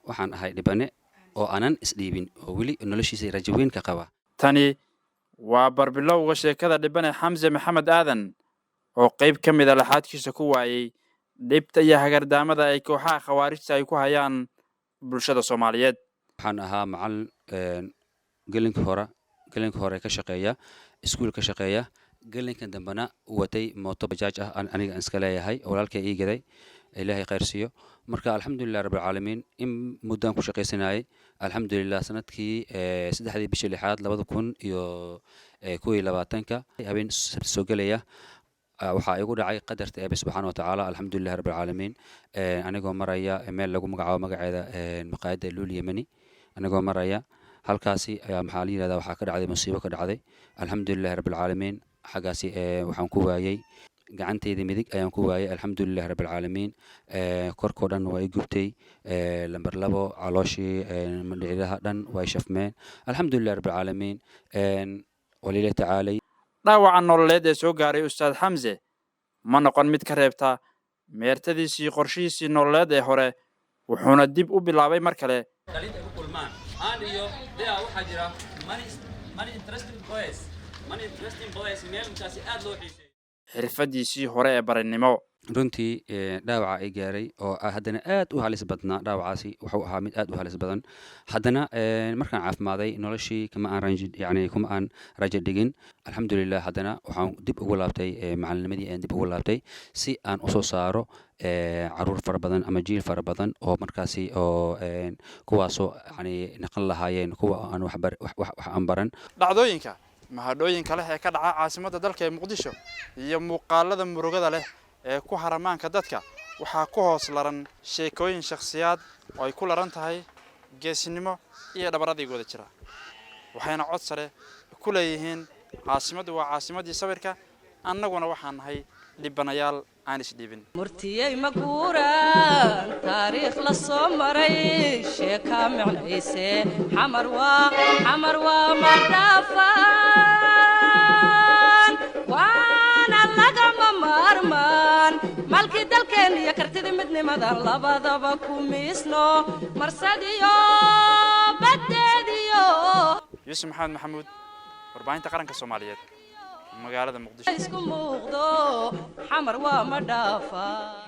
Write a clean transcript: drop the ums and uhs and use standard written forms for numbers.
Waxaan ahay dhibane oo aanan isdhiibin oo weli noloshiisa rajo weyn ka qaba. Tani waa barbilowga sheekada dhibane Xamse Maxamed Aadan oo qayb ka mid a laxaadkiisa ku waayey dhibta iyo hagardaamada ay kooxaha Khawaarijta ay ku hayaan bulshada Soomaaliyeed. Waxaan ahaa macallin gelinka hore ka shaqeeya iskuul ka shaqeeya, gelinka dambena watay mooto bajaaj ah aniga aan iska leeyahay, walaalkay ii gaday, Ilaahay khayr siiyo. Marka alxamdulilah rabbilcaalamiin, in muddaan ku shaqaysanayay. Alxamdulilah, sanadkii 3-dii bishii lixaad 2021-ka, habeen Sabti soo gelaya, waxaa igu dhacay qadarta Eebe subxaana watacaala. Alxamdulilah rabbilcaalamiin, anigoo maraya meel lagu magacaabo magaceeda maqaayadda Luul Yemeni, anigoo maraya halkaasi ayaa, maxaa la yihahdaa, waxaa ka dhacday musiibo ka dhacday. Alxamdulilahi rabbilcaalamiin, xaggaasi waxaan ku waayey gacanteyda midig ayaan ku waayey. Alxamdulilahi rabbilcaalamiin, korkoo dhan waa i gubtay, lambar labo calooshii, mandhiciraha dhan waa i shafmeen. Alxamdulilahi rabbilcaalamiin, walila tacaalay. Dhaawaca nololeed ee soo gaaray Ustaad Xamse ma noqon mid ka reebta meertadiisii qorshihiisii nololeed ee hore, wuxuuna dib u bilaabay mar kale dhalinta ay ku kulmaan and iyo there waxaa jira many interesting place, many interesting place, meel markaasi aad loo xiiseeyo. Xirfadiisii hore ee barinimo. Runtii dhaawaca ay gaaray oo haddana aad u halis badnaa, dhaawacaasi wuxuu ahaa mid aad u halis badan. Haddana markaan caafimaaday, noloshii kama aan ranji, yani kuma aan rajo dhigin. Alxamdulilah, haddana waxaan dib ugu laabtay macalinimadii ayaan dib ugu laabtay si aan usoo saaro caruur fara badan ama jiil fara badan oo markaasi oo kuwaasoo yani naqan lahaayeen kuwa aan waxbar wax aan baran. Dhacdooyinka mahadhooyinka leh ee ka dhaca caasimadda dalka ee Muqdisho iyo muuqaalada murugada leh ee ku haramaanka dadka waxaa ku hoos laran sheekooyin shakhsiyaad oo ay ku laran tahay geesinimo iyo dhabar adaygooda jira, waxayna cod sare ku leeyihiin: "Caasimaddu waa caasimaddii sawirka, annaguna waxaan nahay dhibanayaal aan isdhiibin." Murtiyey ma guuraan, taariikh la soo maray, sheekaa micnayse. Xamar waa, Xamar waa ma dhaafaan, waana lagama maarmaan. Malkii dalkeen iyo kartidii midnimadan labadaba ku miisno, marsadiyo baddeediyo. Yuusuf Maxamed Maxamuud, Warbaahinta Qaranka Soomaaliyeed, magaalada Muqdisho. Isku muuqdo, Xamar waa ma dhaafaan.